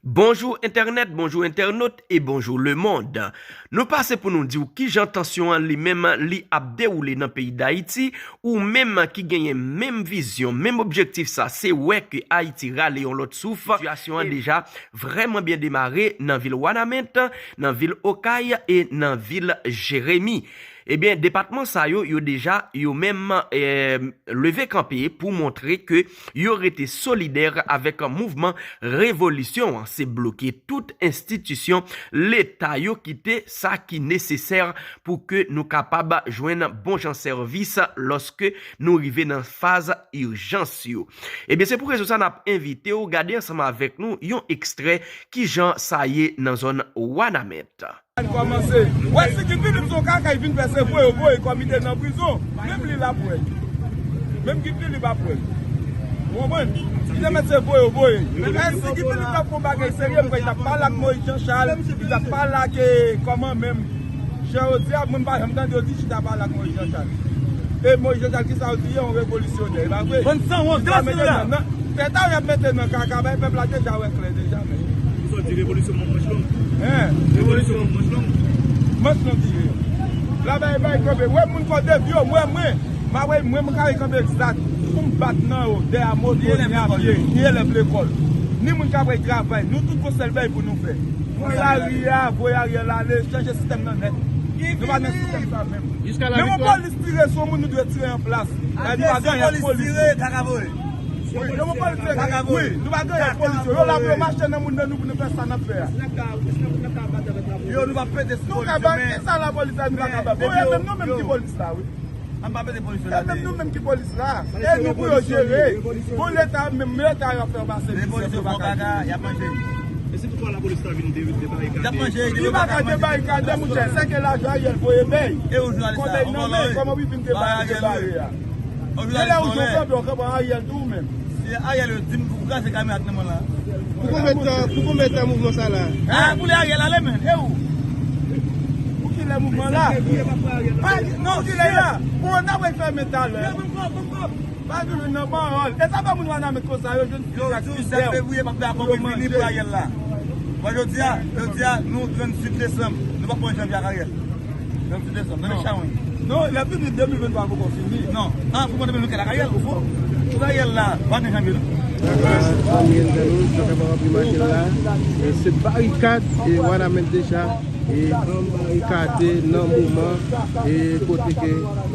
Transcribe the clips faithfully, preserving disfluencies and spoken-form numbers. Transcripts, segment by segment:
Bonjou entènèt, bonjou entènot e bonjou lemonn. Nou pase pou nou di w kijan tansyon an li menm li ap dewoule nan peyi Dayiti, ou menm ki genyen menm vizyon, menm objektif sa, se wè ke Ayiti rale yon lòt souf. Sitiyasyon an deja vrèman byen demare nan vil Wanament, nan vil Okay e nan vil Jeremi. Ebyen, depatman sa yo, yo deja, yo menm, eh, leve kanpe pou montre ke yo rete solidè avèk mouvman revolisyon an. Se bloke tout enstitisyon Leta yo, kite sa ki nesesè pou ke nou kapab jwenn bon jan sèvis lòske nou rive nan faz ijans yo. Ebyen, se pou rezon sa n ap envite w gade ansanm avèk nou yon ekstrè kijan sa ye nan zòn Wanament. Kòmanse. Wè, Siki Filip se yon kaka, li vin fè se voye voye kòm li te nan prizon. Menm li l ap wè. Menm Guy Philippe ap wè. Ou konprann? Li te mèt se voye voye. Men si Guy Philippe t ap fè yon bagay serye, m kwè li t ap pale ak Moïse Jean Charles, li t ap pale ak, eh, kòman menm. Jan yo di a, mwen m pa janm tande yo di chita pale ak Moïse Jean Charles. E Moïse Jean Charles, kisa yo di, yon revolisyonè, e pa vre? Bann sanwont, desann la. Tèt a w y ap mete nan kaka, bay pèp la deja wè klè deja, men. Sa w di revolisyon manch long? Hein? Revolisyon manch long? Manch long ki ye. La bay, bay kanpe. Wè moun kò de vyo, mwen, mwen. Ma wè, mwen, mwen kare kanpe egzat. Pou m bat nan yo, dèyè moto, ni a pye, ni elèv lekòl. Ni moun k ap travay. Nou tout gon sèl bagay pou nou fè. Pran lari a, voye Ariel ale, chanje sistèm nan nèt. Nou pa nan sistèm sa menm. Menm yon polis tire sou yon moun, nou dwe tire an plas. Ay, nou pa gen anyen ak polis yo. Yo, yon polis tire, wi, nou pa gen anyen ak polis yo. Yo la pou yo mache nan moun nan nou pou nou fè sa n ap fè a. Yo, nou pa pete sou polis yo, men. Kisa lapolis la, nou pa kapab. Bon, e menm nou menm ki polis la, wi. An pa pete polis yo la. E menm nou menm ki polis la. E nou pou yo jere. Bon, Leta, menm Leta yo ap fè yo pase misye pou yo pa ka jere. Y ap manje. E si toutfwa lapolis la vin de, debarikade? Y ap manje. Li pa ka debarikade, monchè. Se ke lajan Ariel voye bay. E ou jwe ale sa? Kòb nan men, kòman pou vin debarikade a? Genlè ou jwe kanpe, ou kanpe Ariel tou ou menm. Se Ariel yo di m pou kraze kamyon ak nan men la. Pou konbyen tan, pou konbyen tan mouvman sa la? Ah, pou lè Ariel ale, men. E ou? Pou ki lè mouvman la? Pa, non, pou ki lè la? Bon, n ap fèmen talè. Pa vin nan pawòl. E sa fè moun Wanament konsa, yo jwenn fizik ak fizè pou yo manje. Yo di w sèt fevriye, m ap fè akò pou l vini pou Ariel la. Bon, jodi a, jodi a, nou tranntuit desanm. Nou p ap pran janvye ak Ariel. Tranntuit desanm, nan chawony. Non, l ap vini de mil venntwa poko fini. Non. Ah, pou mwen de mil venntwa ak Ariel, ou fou? Tout Ariel la, pa gen janvye, non. Zanmi entènot, sa fè m ap remake la. E se barikad, e Wanament deja. E anbarikade nan moman, e kote ke,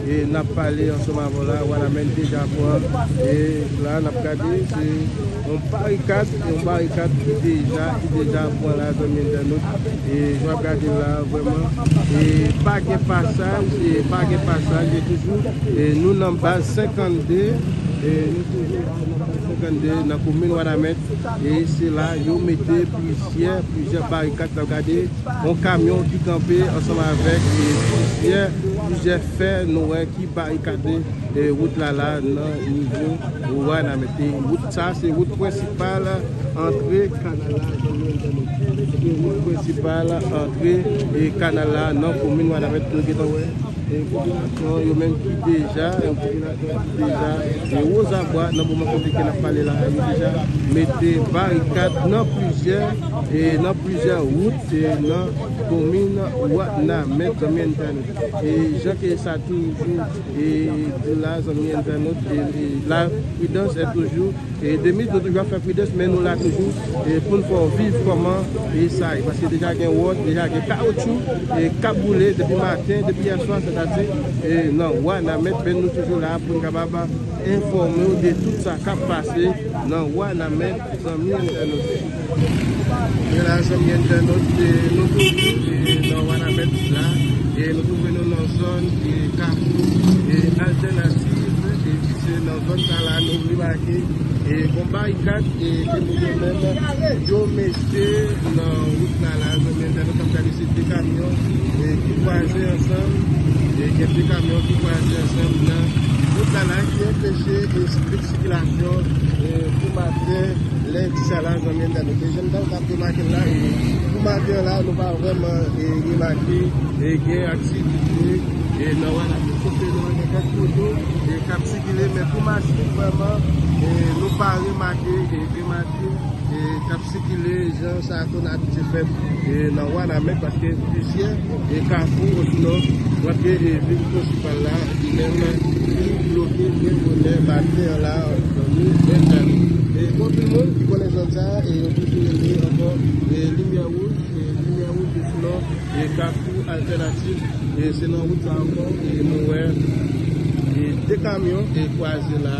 e n ap pale ansanm avè w la, Wanament deja pran, e la n ap gade, se yon barikad, yon barikad ki deja, ki deja pran la, zanmi entènot. E jan w ap gade la, vrèman, e pa gen pasaj, e pa gen pasaj, e toujou, e nou nan baz senkannde, e nou toujou la nan baz senkannde, nan komin Wanament, e se la yo mete plizyè, plizyè barikad, n ap gade, yon kamyon ki kanpe ansanm avèk, e, plizyè, plizyè fè, nou wè, ki barikade, e, wout la la nan nivo Wanament. E wout sa, se wout prensipal antre kanal la, se wout prensipal antre, e, kanal la nan komin Wanament. Nou gentan wè, e, popilasyon yo menm ki deja, e, popilasyon ki deja, e, wozabwa nan moman kote ke n ap pale la, yo deja mete barikad nan plizyè, e, nan plizyè wout, e, nan komin Wanament, zanmi entènot. E jan ke sa toujou, e, di la, zanmi entènot, e, e, la prudence est toujours, e, de mise, nou toujou ap fè pridans, men nou la toujou, e, pou n fè w viv kòman, e, sa ye. Paske deja gen wòt, deja gen kawotchou, e, k ap boule depi maten, depi yè swa, sètadi, e, nan Wanament, men nou toujou la pou n kapab enfòme w de tout sa k ap pase nan Wanament, zanmi entènot. E la, zanmi entènot, e, nou toujou, e, nan Wanament la, e nou twouve nou nan zòn, e, Kafou, e, Altènativ, e ki se nan zòn sa la nou remake, e, gon barikad, e, ke moun yo menm yo mete nan wout la la, zanmi entènot, n ap gade se de kamyon, e, ki kwaze ansanm, e, gen de kamyon ki kwaze ansanm nan wout la la ki anpeche, e, sikilasyon, e, pou maten lendi sa la, zanmi entènot. E jan nou t ap remake l la, e, pou maten an la, nou pa vrèman, e, remake, e, gen aktivite, E nan Wanament kote nou wè gen kèk moto e k ap sikile, men pou machin vrèman, e nou pa remake e gen machin e k ap sikile jan sa konn abitye fèt e nan Wanament, paske plizyè e kafou osinon rantre e vil prensipal la, li menm li bloke byen bonè maten an la, zanmi entènot. E gon pil moun ki konnen zòn sa a, e yo toujou rele ankò e limyè wouj, e limyè wouj osinon e kafou altènatif, e se nan wout sa ankò e nou wè e de kamyon e kwaze la,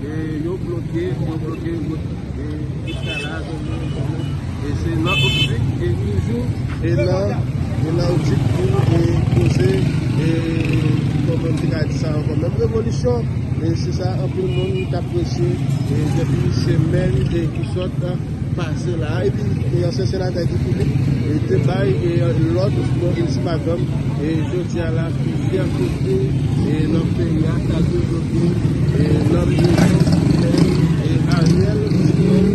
e yo bloke, yo bloke wout e jiska la, zanmi entènot. E se nan optik e toujou e nan, e nan optik pou e koze e kòman m te ka di sa ankò, menm revolisyon. E se sa anpil moun t ap preche e depi semèn e ki sòt pase la. Epi e ansyen senatè Guy Philippe e te bay e lòd osinon iltimatom e jodi a la, plizyè kote e nan peyi a ta toujou gen e nan prezans e Ariel osinon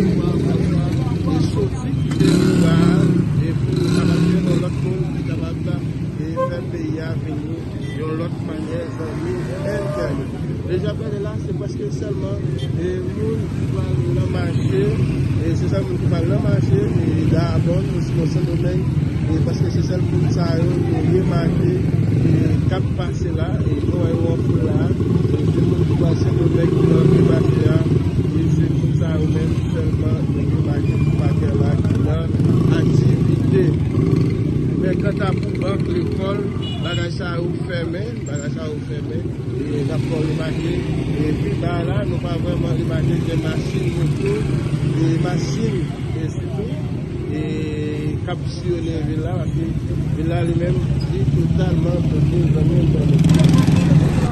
e soti kite pouvwa a e pou kapab gen yon lòt moun ki kapab e fè peyi a vini yon lòt manyè, zanmi entènot. Deja pale la, se prèske sèlman e moun ki pral nan mache, e se sèl moun ki pral nan mache e Dayabòn osinon Sendomeng, e paske se sèl moun sa yo nou remake e k ap pase la, e nou wè yo an foul la, e se moun ki pral Sendomeng ki nan mache a, e se moun sa yo menm sèlman nou remake pou maten la ki nan aktivite. Men kanta pou bank, lekòl, bagay sa yo fèmen, bagay sa yo fèmen. E n ap fè w remake, e pi ba la, nou pa vrèman remake gen machin moto, e machin, e sitou, e k ap siyone vil la, paske vil la li menm, li totalman bloke, zanmi entènot.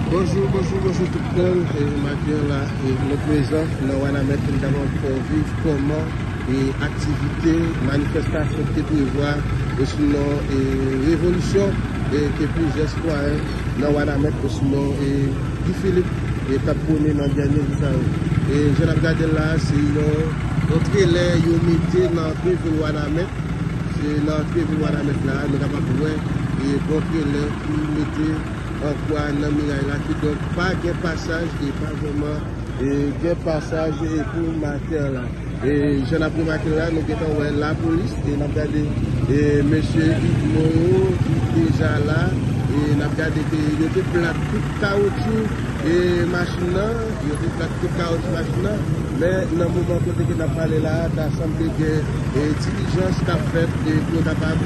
Bonjou, bonjou, bonjou tout moun. E maten an la, e nou prezan nan Wanament pou n kapab fè w viv kòman e aktivite, manifestasyon ki te prevwa, osinon e revolisyon e ke plizyè sitwayen nan Wanament, osinon e Guy Philippe e t ap pwone nan dènye jou sa yo. E jan n ap gade l la, se yon, yon trelè yo mete nan antre vil Wanament. Se nan antre vil Wanament la, nou kapab wè e yon trelè ki mete an kwa nan miray la, kidonk pa gen pasaj e pa vrèman e gen pasaj e pou maten an la. E jan n ap remake la, nou gentan wè lapolis, e n ap gade e mesye Idmo yo ki deja la, e n ap gade ke yo te plat tout kawotchou e machin nan, yo te plat tout kawotchou machin nan, men nan moman kote ke n ap pale la a, ta sanble gen e dilijans k ap fèt e pou yo kapab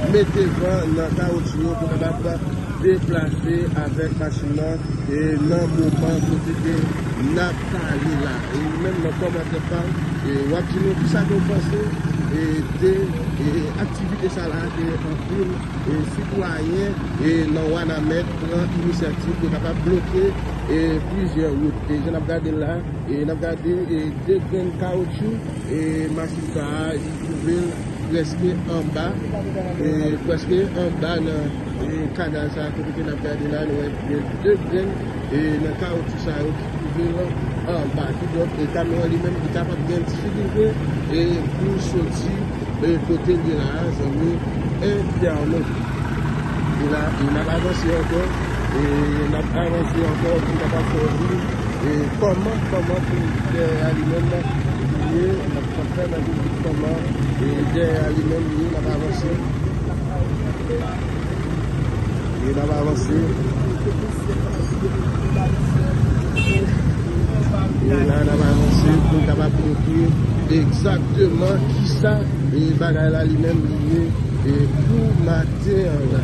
mete van nan kawotchou yo, pou yo kapab deplase avèk machin nan, e nan moman kote ke n ap pale la. E menm nan kòmantè pa w, e w ap di nou kisa ke w panse, e de, e aktivite sa la ke anpil, e sitwayen, e nan Wanament pran inisyativ pou kapab bloke, e plizyè wout. E jan n ap gade la, e n ap gade, e de grenn kawotchou, e machin sa a, li twouve l prèske anba, e prèske anba nan, e kanal sa a, kote ke n ap gade la, nou wè gen de grenn, e nan kawotchou sa yo ki twouve l anba. Kidonk, e kamyon an li menm, li kapab gen difikilte, e pou l soti, e kote l ye la a, zanmi entènot. E la, e n ap avanse ankò, e n ap avanse ankò pou n kapab fè w viv, e kòman, kòman pou dèyè a li menm li ye, n ap fè nan vizit kòman, e dèyè a li menm li ye, n ap avanse. E n ap avanse. E la, n ap avanse pou n kapab montre egzakteman kisa e bagay la li menm li ye, e pou maten an la.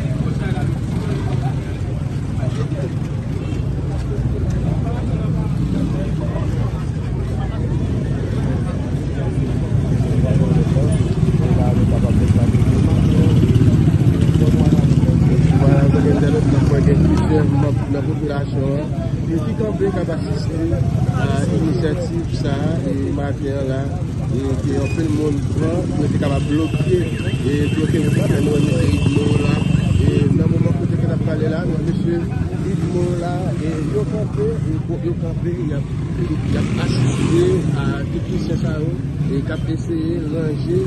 Vwala, zanmi entènot, nou wè gen plizyè manm nan popilasyon an ki kanpe, k ap asiste a inisyativ sa a, e maten an la, e ke anpil moun pran pou yo te kapab bloke, e bloke wout la, men nou wè mesye Idmo la, e nan moman kote ke n ap pale la, nou wè mesye Idmo la, e yo kanpe, e yo kanpe, y ap, y ap asiste a teknisyen sa yo, e k ap eseye ranje,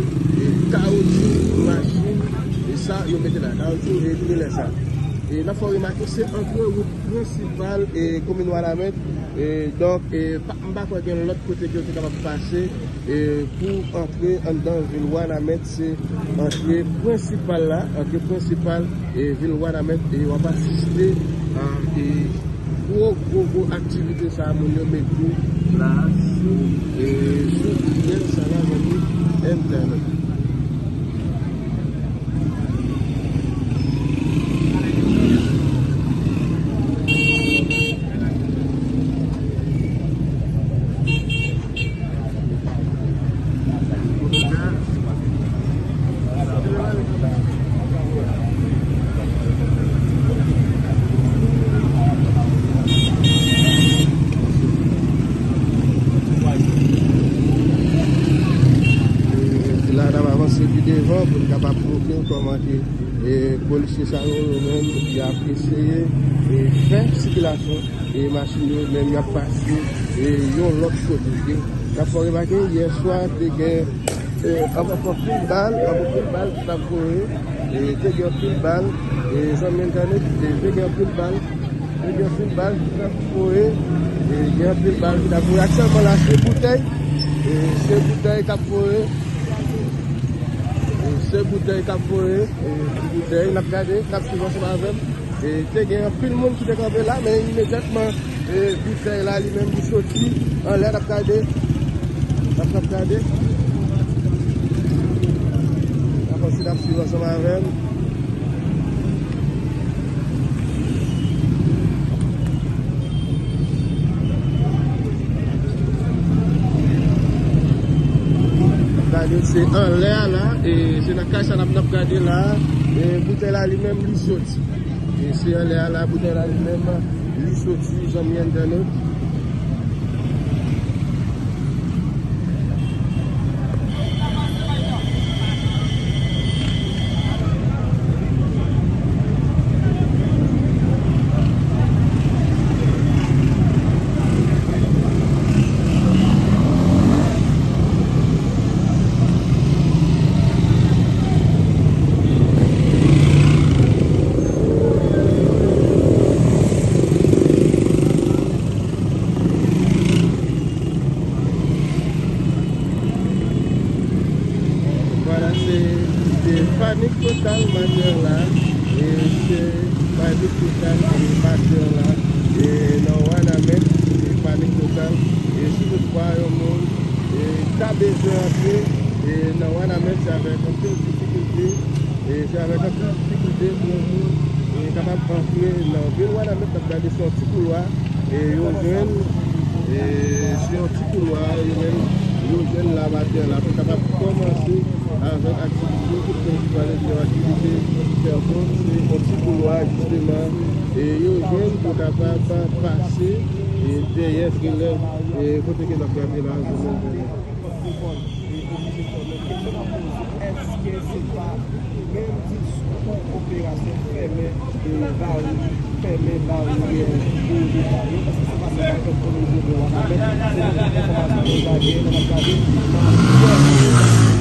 e kawotchou machin, e sa yo mete la, kawotchou, e trelè sa. E n ap fè w remake, se antre wout prensipal e komin Wanament. E donk, e, pa, m pa kwè gen lòt kote ke yo te kapab pase e pou antre anndan vil Wanament. Se antre prensipal la, antre prensipal e vil Wanament. E w ap asiste a e gwo, gwo, gwo aktivite sa a moun yo mete la sou, e, sou lyen sa la, zanmi entènèt. E la, n ap avanse pi devan pou n kapab montre w kòman ke, e, polisye sa yo, yo menm, y ap eseye, e, fè sikilasyon, e, machin yo menm, y ap pase, e, yon lòt kote, oke? N ap fè w remake, yè swa, te gen, e, anpil bal, anpil bal ki t ap voye, e, te gen anpil bal, e, zanmi entènèt, e, te gen anpil bal. Te gen anpil bal ki t ap voye, e, gen anpil bal ki t ap voye. Aktyèlman la, se boutèy, e, se boutèy k ap voye, e, se boutèy k ap voye, e, boutèy, n ap gade, n ap swiv ansanm avè m. E, te gen anpil moun ki te kanpe la, men imedyatman, e, boutèy la, li menm, li soti anlè, n ap gade. N ap, n ap gade. N ap kontinye ap swiv ansanm avè m. Gade, se anlè a la, e se nan kay sa n ap, n ap gade la, e boutèy la li menm li soti. E se anlè a la, boutèy la li menm li soti, zanmi entènèt. Vwala, se, se panik total maten la. E se panik total maten la. E nan Wanament, se panik total. E si toutfwa yon moun, e, ta bezwen antre, e nan Wanament, se avèk anpil difikilte. E se avèk anpil difikilte pou yon moun, e, kapab antre nan vil Wanament. N ap gade se yon ti koulwa, e yo jwenn, e se yon ti koulwa, yo menm, yo jwenn la maten la pou kapab kòmanse avèk aktivite, tout moun ki pral nan aktivite kèlkonk, se yon ti koulwa, jisteman, e yo jwenn pou kapab pase, e dèyè trelè, e kote ke n ap gade la, yo menm. Kesyon n ap poze, èske se pa menm diskou operasyon fèmen, e, bari, fèmen baryè pou Leta yo? Èske se pa sa k ap fèt o nivo de Wanament? Se nan tout enfòmasyon nou ta gen, nou t ap gade nan fèmen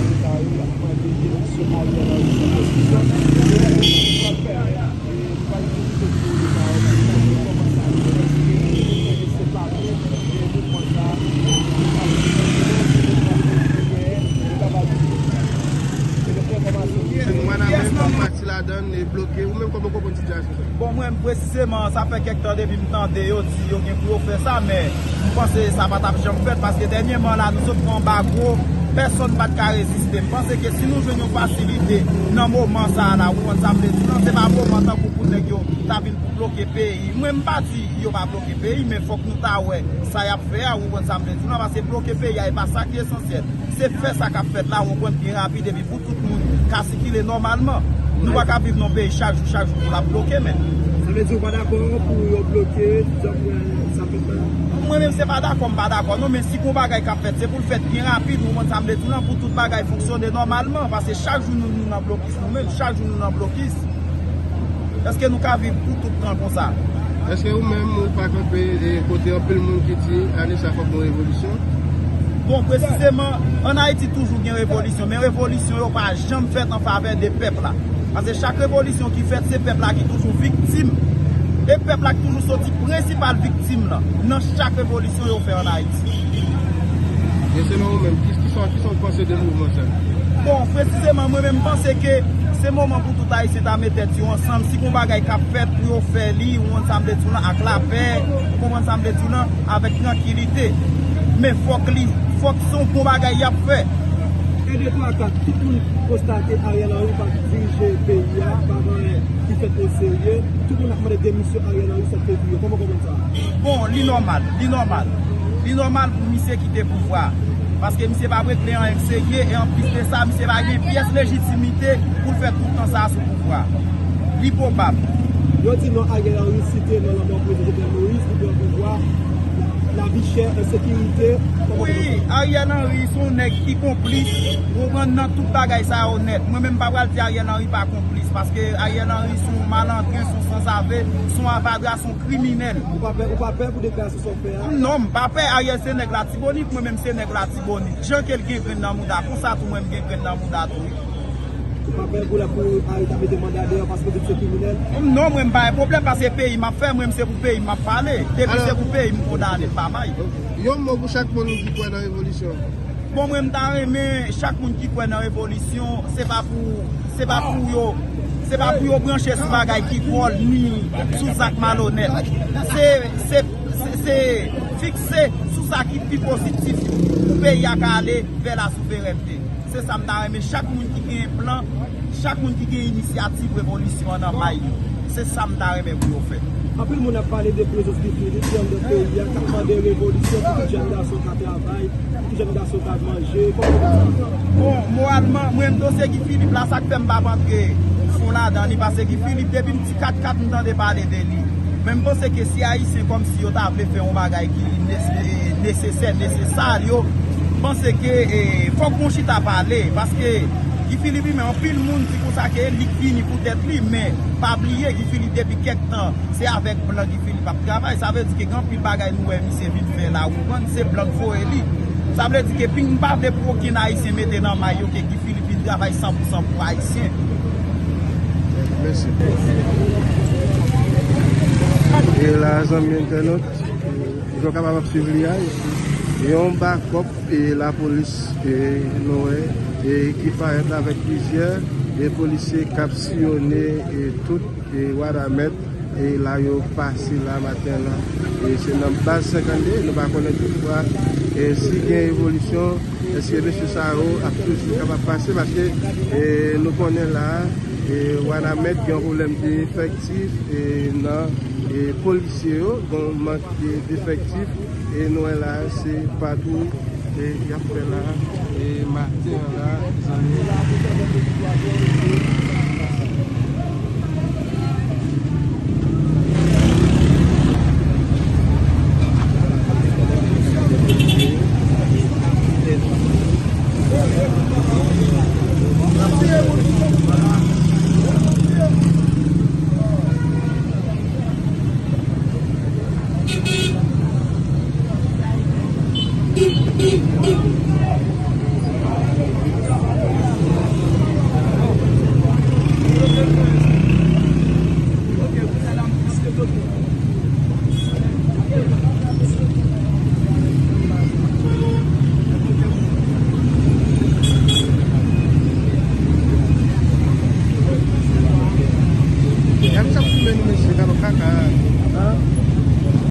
Leta yo, y ap mande eviksyon Ariel Henry san kondisyon. Se nan tout sa k ap fèmen. Yes, mwen nan menm pati ladan e bloke. Ou menm kòman w konprann sitiyasyon sa? Bon, mwen presizeman, sa fè kèk tan depi m tande yo di yo gen pou yo fè sa, men m panse sa pa t ap janm fèt, paske dènyèman la, nou sot pran anbago, pèsonn pa t ka reziste. M panse ke si nou jwenn yon fasilite nan moman sa a la, ou konprann sa m vle di, non, se pa moman tankou pou nèg yo ta vin pou bloke peyi. Mwen, m pa di yo pa bloke peyi, men fòk nou ta wè sa y ap fè a, ou konprann sa m vle di w la, paske bloke peyi a, e pa sa ki esansyèl. Se fè sa k ap fèt la, ou konprann, byen rapid, epi pou tout moun ka sikile nòmalman. Nou pa ka viv nan peyi chak jou, chak jou pou l ap bloke, men. Sa vle di ou pa dakò pou yo bloke, jan pou sa fèt la? Mwen menm, se pa dakò, m pa dakò, non, men si gon bagay k ap fèt, se pou l fèt byen rapid, ou konprann sa m vle di w la, pou tout bagay fonksyone nòmalman, paske chak jou nou, nou nan blokis, nou menm, chak jou nou nan blokis. Èske nou ka viv pou tout tan konsa? Èske ou menm ou pa kanpe, e, kote anpil moun ki di, ane sa fòk gon revolisyon? Bon, presizeman, ann Ayiti toujou gen revolisyon, men revolisyon yo pa janm fèt an favè de pèp la. Paske chak revolisyon ki fèt, se pèp la ki toujou viktim. E pèp la ki toujou soti prensipal viktim nan, nan chak revolisyon yo fè ann Ayiti. E selon ou menm, ki, kisa, kisa w panse de mouvman sa? Bon, presizeman, mwen menm, m panse ke se moman pou tout Ayisyen ta met tèt yo ansanm. Si gon bagay k ap fèt pou yo fè li, ou konn sa m vle di w lan, ak lapè, ou konprann sa m vle di w lan, avèk trankilite. Men fòk li, fòk se yon bon bagay y ap fè. E de twa ka, tout moun konstate Ariel Henry pa dirije peyi a, pa gen anyen ki fèt o serye. Tout moun ap mande demisyon Ariel Henry sèt fevriye. Kòman w konprann sa? Bon, li nòmal, li nòmal. Li nòmal pou misye kite pouvwa a. Paske misye p ap regle anyen k serye, e anplis de sa, misye pa gen pyès lejitimite pou l fè tout tan sa a sou pouvwa a. Li pwobab. Yo di non Ariel Henry site nan lanmò prezidan Jovenel Moïse, li pran pouvwa, lavi chè, ensekirite. Wi, Ariel Henry se yon nèg ki konplis, ou konprann, nan tout bagay sa yo nèt. Mwen menm, m pa pral di Ariel Henry pa konplis, paske Ariel Henry se yon malandren, se yon sanzave, se yon avadra, se yon kriminèl. Ou pa pè, ou pa pè pou deklarasyon sa w fè a? Non, m pa pè. Ariel se nèg Latibonit, mwen menm se nèg Latibonit. Jan ke l gen grenn nan mouda, konsa tou mwen m gen grenn nan mouda tou, wi. Ou pa pè pou lè pou Ariel ta mete manda deyò paske w di l se kriminèl? Non, mwen m pa gen pwoblèm, paske peyi m ap fè, mwen m se pou peyi m m ap pale. Depi se pou peyi m kondane, m pa bay. Yon mo pou chak moun ki kwè nan revolisyon. Bon, mwen m ta renmen chak moun ki kwè nan revolisyon, se pa pou, se pa pou yo, se pa pou yo branche sou bagay ki dwòl ni sou sa k malonèt. Se, se, se, se fikse sou sa ki pi pozitif pou peyi a ka ale vè la souverènte. Se sa m ta renmen. Chak moun ki gen plan, chak moun ki gen inisyativ revolisyon an nan may yo, se sa m ta renmen pou yo fè. Anpil moun ap pale de prezans Guy Philippe ki anndan peyi a, k ap mande revolisyon pou tout jèn gason ka travay, pou tout jèn gason ka manje. Kòman w wè sa? Bon, moralman, mwen menm dosye Guy Philippe la, sa k fè m p ap antre fon ladan li, paske Guy Philippe, depi m ti kat kat, m tande pale de li. Men m panse ke si Ayisyen kòmsi yo ta vle fè yon bagay ki nese-, nesesè, nesesal, yo panse ke, e, fòk gon chita pale, paske Guy Philippe, men anpil moun di konsa ke li k vini pou tèt li, men pa bliye Guy Philippe depi kèk tan, se avèk blan Guy Philippe ap travay. Sa vle di ke gen anpil bagay nou wè misye vin fè la, ou konprann, se blan k voye li. Sa vle di ke pi, m pa vle pou okenn Ayisyen mete nan may yo ke Guy Philippe vin travay san pou san pou Ayisyen. Mèsi. E la, zanmi entènot, jan w kapab ap swiv li a, yon bakòp e lapolis, e nou wè, e ki parèt la avèk plizyè e polisye k ap siyone e tout e Wanament, e la yo pase la maten la. E se nan baz senkannde, nou pa konnen toutfwa, e si gen evolisyon, èske mesye sa yo ap toujou kapab pase, paske, e nou konnen la, e Wanament gen yon pwoblèm de efektif, e nan, e polisye yo, gen yon mank de, de efektif, e nou wè la, se patwouy, e y ap fè la, e maten an la, zanmi.